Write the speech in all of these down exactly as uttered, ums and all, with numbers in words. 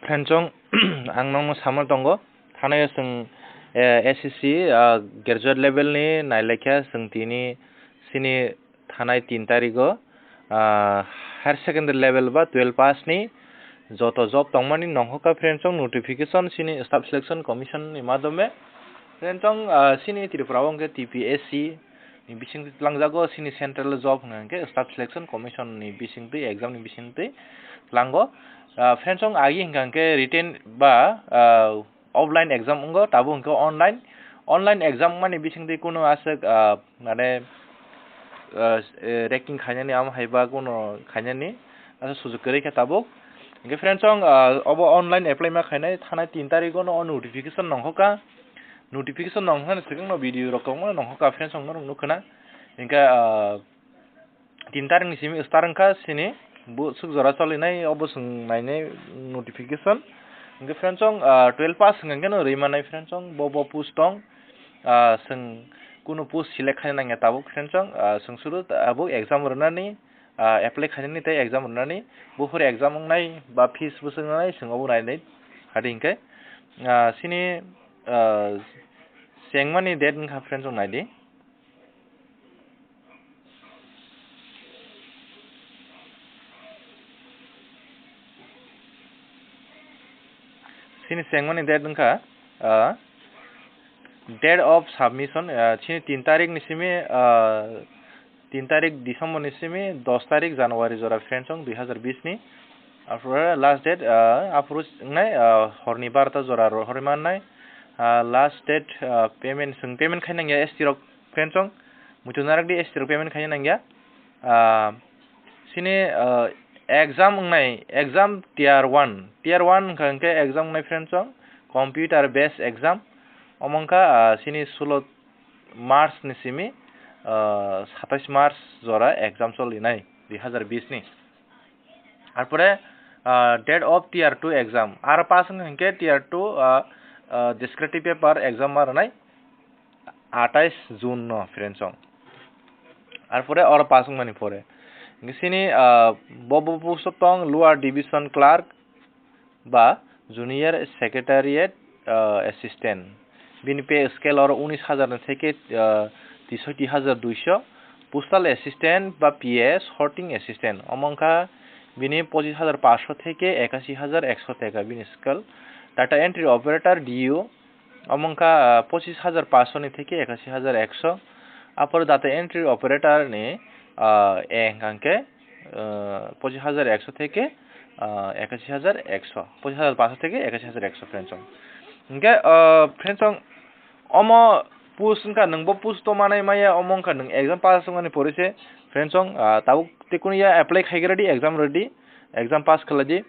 Friendsong, ang nokno samano tongo, thanai o chwng, eh, S S C, ah, graduate level ni nailaikha chwng tini sini thanai tin tarigo, ah, higher secondary level ba twelve pass ni joto job tongmani nongkha friendsong notification sini Staff Selection Commission ni madhyome. Friendsong, ah, sini Tripura o hwnkhe T P S C ni bisingtwi twlangjago, sini central job hwnkha hwnkhe Staff Selection Commission ni bisingtwi, exam ni bisingtwi twlango. Ah, friendsong, agi hwnkha hwnkhe written ba, ah, offline exam wngo, tabuk hwnkhe online. Online exam wngmani bisingtwi kunu aswk, ah, mane, ah, eh, ranking khainani, amo hai ba kunu khainani aswk sujuk kwrwi kha tabuk. Hwnkhe friendsong, ah, obo online apply ma khainai thanai tin tarigo no o notification nongkha. Notification nongkhani swkangno video rok kwbangma nongkha friendsong norok nukkhana. Hwnkhe, ah, tin tarikni simi start wngkha sini, bo swk jora cholinai, obo chwng nainai notification. Hwnkhe friendsong, ah, twelve pass hwnkha khe no rwi mannai friendsong, bo bo post tong, ah, chwng kunu post select khaina nangya tabuk friendsong, ah, chwng suru tabuk exam rwnani, ah, apply khainani tei exam rwnani, buphuru exam wngnai ba fees bwswk wngnai chwng obo nainai. Hadi hwnkhe, ah, sini, ah, chengmani date wngkha friendsong naidi. Sini chengmani date wngkha, ah, date of submission, ah, sini tin tarik ni simi, ah, tin tarik December ni simi dos tarik January jora friendsong dui hazar bis ni. Aphuru last date, ah, aphuru wngnai, ah, horni barota jora ro-, horwi mannai. Ah, last date, ah, payment, chwng payment khaina nangya S T rok friendsong. Muitu narakdi S T rok payment khaina nangya. Ah, sini, ah, exam wngnai, exam tier one. Tier one wngkha hwnkhe exam wngnai friendsong, computer based exam. Omo wngkha, ah, sini sulo March ni simi, ah, satais March jora exam cholinai dui hazar bis ni. Arpore, ah, date of tier two exam. Aro pass wngkha hwnkhe tier two, ah, ah, descriptive paper exam ma rwnai atais June no friendsong. Arpore oro pass wngmani pore. Hwnkhe sini, ah, bo, bo post tong lower division clerk ba junior secretariat, ah, assistant. Bini pay scale oro unis hajar ni theke, ah, tisoti hajar duiso. Postal assistant ba P A sorting assistant. Omo wngkha bini pochis hajar paanch sho theke ekasi hajar ekso teka bini scale. Data entry operator D O. Omo wngkha, ah, pochis hajar paanch sho ni theke ekasi hajar ekso. Apor data entry operator ni, ah, A hwnkha hwnkhe, ah, pochis hajar ekso theke, ah, ekasi hajar ekso, pochis hajar paanch sho theke ekasi hajar ekso friendsong. Hwnkhe, ah, friendsong, omo post wngkha, nwng bo post to manai maya, omo wngkha nwng exam pass wngmani pore se friendsong, ah, tabuk tei kunu ya apply khaigra di, exam rwdi, exam pass khlai di.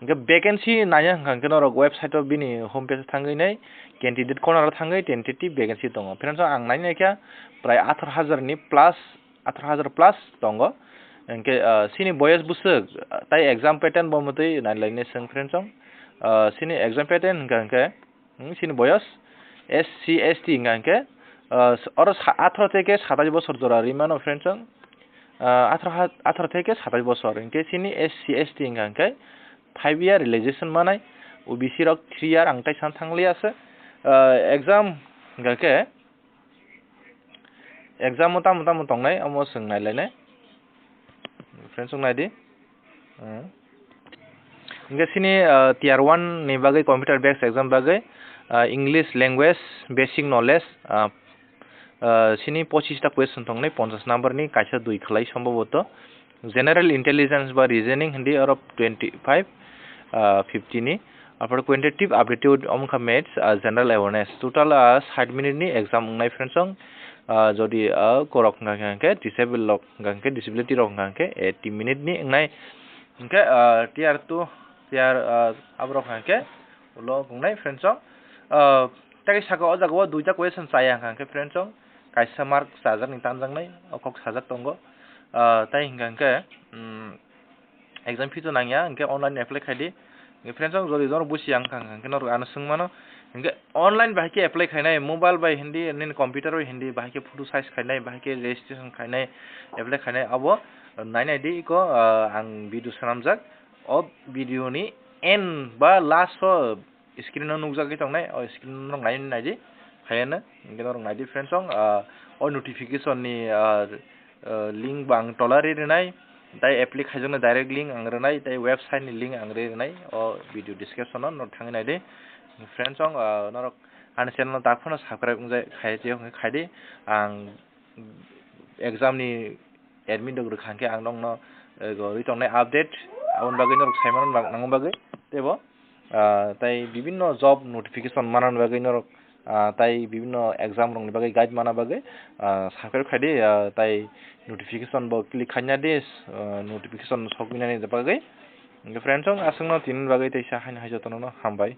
Hwnkhe vacancy naiya hwnkha hwnkhe norok website o bini home page o thangwi nai candidate corner o thangwi tentative vacancy tongo. Friendsong, ang nai naikha prai atharo hajar ni plus, atharo hajar plus tongo. Hwnkhe, ah, sini boyos bwswk, ah, tai exam pattern bo mwtwi nailainai chwng friendsong. Ah, sini exam pattern hwnkha hwnkhe, hmm, sini boyos S C S T hwnkha hwnkhe, ah, oro sa-, atharo theke satais bosor jora rwi mano friendsong. Ah, atharo ha-, atharo theke satais bosor hwnkhe sini S C S T hwnkha hwnkhe five year relaxation manai, O B C rok three year ang tai san thangli ase. Ah, exam hwnkha khe, exam o tamo tamo tongnai, omo chwng nailainai. Friendsong, naidi. Hmm. Hwnkhe sini, ah, tier one ni bagwi computer based exam bagwi, ah, English language basic knowledge, ah, ah, sini pochis ta question tongnai, ponchas number ni kaisa dui khlai somboboto. General intelligence ba reasoning hindi oro twenty five, ah, fifty ni. Apor quantitative aptitude, omo wngkha maths, ah, general awareness. Total, ah, sait minute ni exam wngnai friendsong. Ah, jodi, ah, korok hwnkha hwnkhe disable rok hwnkha hwnkhe disability rok hwnkha hwnkhe eighty minute ni wngnai. Hwnkhe, ah, tier two, tier, ah, aborok hwnkha hwnkhe ulo wngnai friendsong. Ah, tei saka o jaga o duita question chaya hwnkha hwnkhe friendsong. Kaisa mark chajakni tanjaknai, o kok sajak tongo. Ah, tei hwnkha hwnkhe, mm, exam fee to nangya, hwnkhe online apply khaidi. Hwnkhe friendsong, jodi norok busiya wngkha hwnkha hwnkhe norok ano swngmano. Hwnkhe online bai khe apply khainai, mobile bai hindi, nini computer bai hindi, bai khe photo size khainai, bai khe registration khainai, apply khainai, abo nainai di iko, ah, ang video swnamjak. O video ni N ba last o screen o nukjagwi tongnai, o screen o norok nai naidi, hayano, hwnkhe norok naidi friends song, ah, o notification ni, ah, ah, link bo ang tola ri rinai, tai apply khaijaknai direct link ang rinai, tai website ni link ang ri rinai, o video description o norok thangwi naidi. Friends song, ah, norok ani channel no tak phano subscribe wngjak khai tei hwnkhe khaidi, ang exam ni admin rok rwkha hwnkhe ang nokno, eh, go ri tongnai update, aboni bagwi norok saimano bak nangma bagwi teibo, ah, tai bibinno job notification manani bagwi norok, ah, tai bibinno exam rokni bagwi guide mana bagwi, ah, subscribe khaidi, ah, tai notification bo click khaina di, ah, notification soknani bagwi. Hwnkhe friends song, aswkno tini bagwi teisa haino hai jotono hambai.